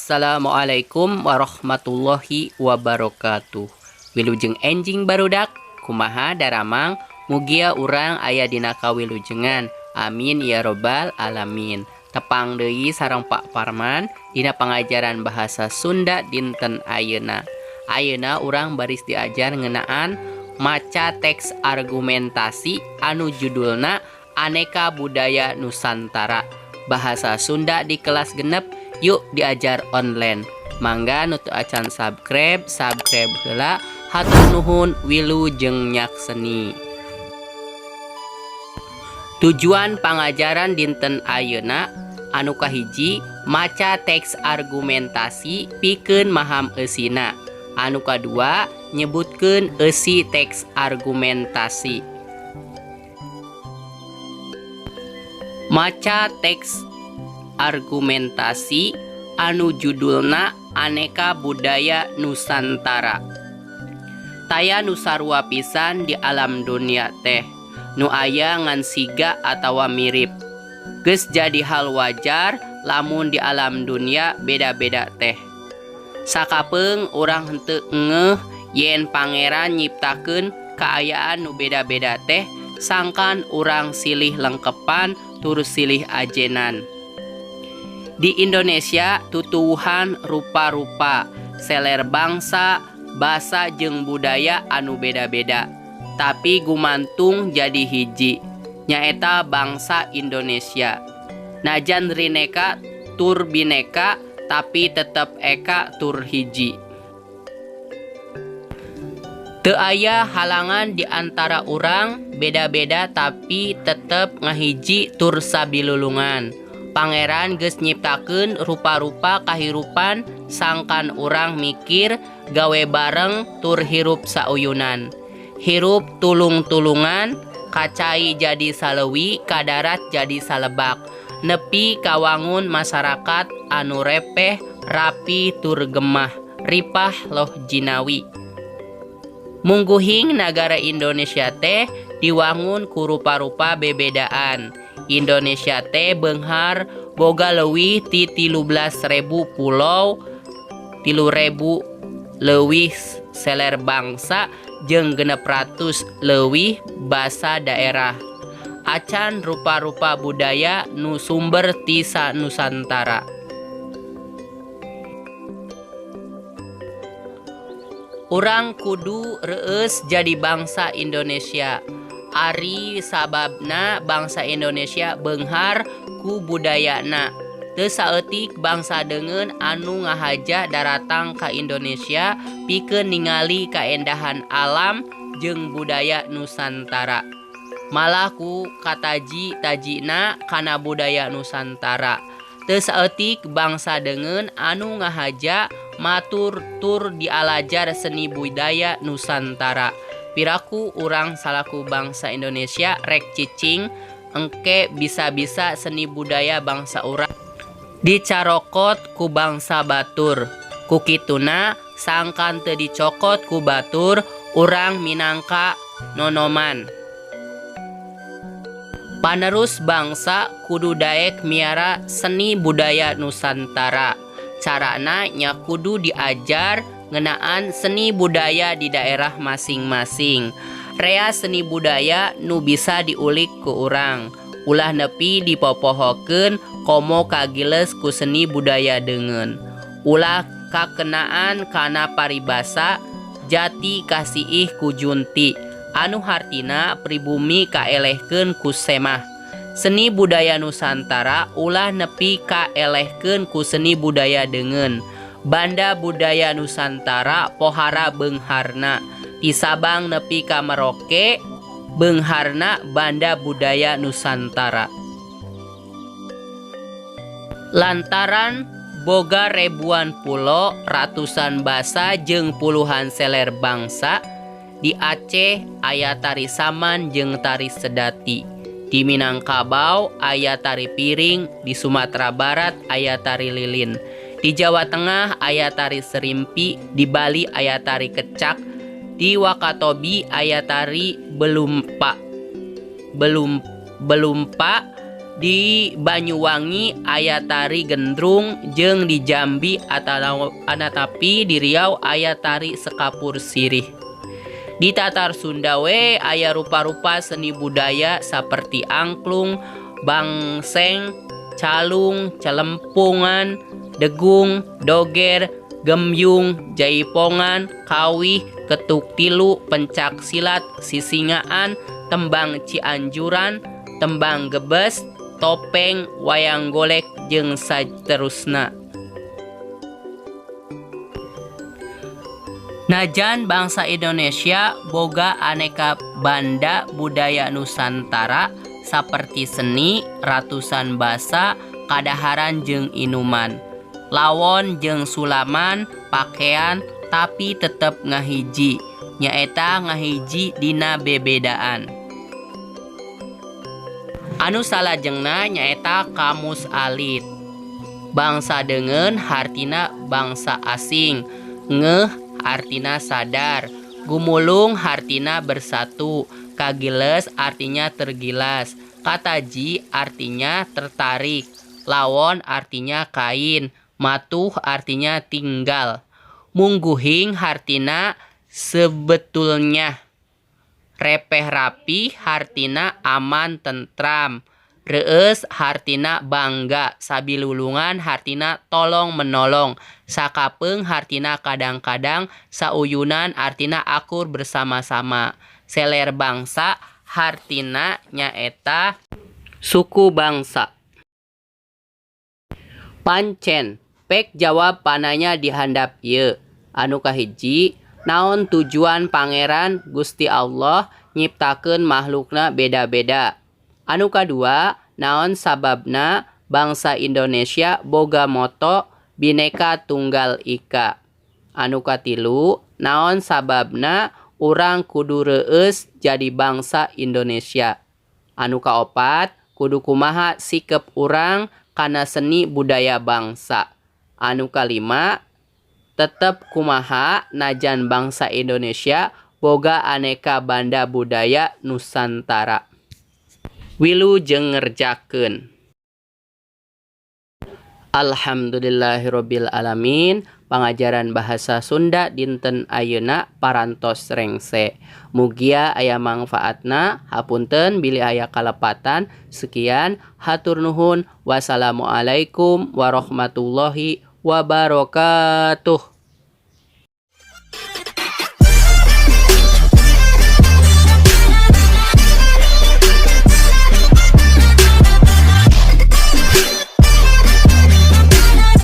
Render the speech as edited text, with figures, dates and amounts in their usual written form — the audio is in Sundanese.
Assalamualaikum warahmatullahi wabarakatuh. Wilujeng enjing barudak, kumaha daramang, mugia urang aya dina kawilujengan. Amin ya robbal alamin. Tepang deui sareng Pak Parman dina pangajaran bahasa Sunda dinten ayeuna. Ayeuna urang baris diajar ngeunaan maca teks argumentasi anu judulna Aneka Budaya Nusantara. Bahasa Sunda di kelas 6 yuk diajar online. Mangga nu teu acan subscribe, subscribe heula. Hatur nuhun, wilujeng nyakseni. Tujuan pangajaran dinten ayeuna anu kahiji, maca teks argumentasi pikeun maham eusina. Anu kadua, nyebutkeun eusi teks argumentasi. Maca teks argumentasi anu judulna Aneka Budaya Nusantara. Taya nu sarua pisan di alam dunia teh, nu aya ngan siga atawa mirip. Geus jadi hal wajar lamun di alam dunia beda-beda teh. Sakapeung urang henteu ngeuh yen pangeran nyiptakeun kaayaan nu beda-beda teh sangkan urang silih lengkepan tur silih ajenan. Di Indonesia tutuwuhan rupa-rupa seler bangsa, basa jeung budaya anu beda-beda, tapi gumantung jadi hiji, nyaeta bangsa Indonesia. Najan rineka tur bineka, tapi tetep eka tur hiji. Teu aya halangan di antara urang beda-beda tapi tetep ngahiji tur sabilulungan. Pangeran geus nyiptakeun rupa-rupa kahirupan sangkan urang mikir gawe bareng tur hirup sauyunan. Hirup tulung-tulungan, kacai jadi saleuwi, kadarat jadi salebak. Nepi kawangun masyarakat anu repeh, rapi tur gemah, ripah loh jinawi. Mungguhing nagara Indonesia teh diwangun ku rupa-rupa bebedaan. Indonesia teh beunghar boga leuwih ti 13.000 pulau, 3.000 leuwih seler bangsa jeung 600 leuwih basa daerah. Acan rupa-rupa budaya nu sumber ti Nusantara. Urang kudu reueus jadi bangsa Indonesia. Ari sababna bangsa Indonesia beunghar ku budayana. Teu saeutik bangsa deungeun anu ngahaja daratang ka Indonesia pikeun ningali kaendahan alam jeung budaya Nusantara. Malah ku kataji-tajina kana budaya Nusantara. Teu saeutik bangsa deungeun anu ngahaja matur tur dialajar seni budaya Nusantara. Piraku urang salaku bangsa Indonesia rek cicing engke bisa-bisa seni budaya bangsa urang dicarokot ku bangsa batur. Ku kituna sangkan teu dicokot ku batur urang minangka nonoman. Panerus bangsa kudu daek miara seni budaya Nusantara. Carana nya kudu diajar ngeunaan seni budaya di daerah masing-masing. Rea seni budaya nu bisa diulik ku urang. Ulah nepi dipopohokeun komo kagiles ku seni budaya deungeun. Ulah kakenaan kana paribasa jati kasiih ku junti, anu hartina pribumi kaelehkeun ku semah. Seni budaya Nusantara ulah nepi kaelehkeun ku seni budaya deungeun. Banda budaya Nusantara pohara beungharna. Ti Sabang nepi ka Merauke beungharna banda budaya Nusantara. Lantaran boga ribuan pulo, ratusan basa jeung puluhan seler bangsa, di Aceh aya tari saman jeung tari sedati. Di Minangkabau aya tari piring, di Sumatera Barat aya tari lilin. Di Jawa Tengah aya tari serimpi, di Bali aya tari kecak, di Wakatobi aya tari belumpa, Di Banyuwangi aya tari Gendrung jeung di Jambi atanapi di Riau aya tari Sekapur Sirih. Di Tatar Sunda we aya rupa-rupa seni budaya saperti angklung, bangseng, calung, celempungan, degung, doger, gembyung, jaipongan, kawih, ketuk tilu, pencak silat, sisingaan, tembang Cianjuran, tembang gebes, topeng, wayang golek jeung saterusna. Najan bangsa Indonesia boga aneka banda budaya Nusantara saperti seni, ratusan basa, kadaharan jeung inuman, lawon jeung sulaman pakean, tapi tetep ngahiji, nyaeta ngahiji dina bebedaan. Anu salajengna nyaeta Kamus Alit. Bangsa deungeun hartina bangsa asing, ngeuh artina sadar, gumulung hartina bersatu, kagiles artinya tergilas, kataji artinya tertarik, lawon artinya kain, matuh artinya tinggal, mungguhing hartina sebetulnya, repeh rapi hartina aman tentram, reueus hartina bangga, sabilulungan hartina tolong menolong, sakapeung hartina kadang-kadang, sauyunan artina akur bersama-sama, seler bangsa hartina nyaeta suku bangsa. Pancen pek jawab pananya di handap ieu. Anu kahiji, naon tujuan Pangeran Gusti Allah nyiptakeun makhlukna beda-beda? Anu kadua, naon sababna bangsa Indonesia boga moto Bhinneka Tunggal Ika? Anu katilu, naon sababna urang kudu reueus jadi bangsa Indonesia? Anu kaopat, kudu kumaha sikep urang kana seni budaya bangsa? Anu kalima, tetep kumaha najan bangsa Indonesia boga aneka banda budaya Nusantara? Wilujeng ngerjakeun. Alhamdulillahirabbil alamin, pangajaran bahasa Sunda dinten ayeuna parantos rengse. Mugia aya mangfaatna. Hapunten bilih aya kalepatan. Sekian, hatur nuhun. Wassalamualaikum warahmatullahi wabarakatuh.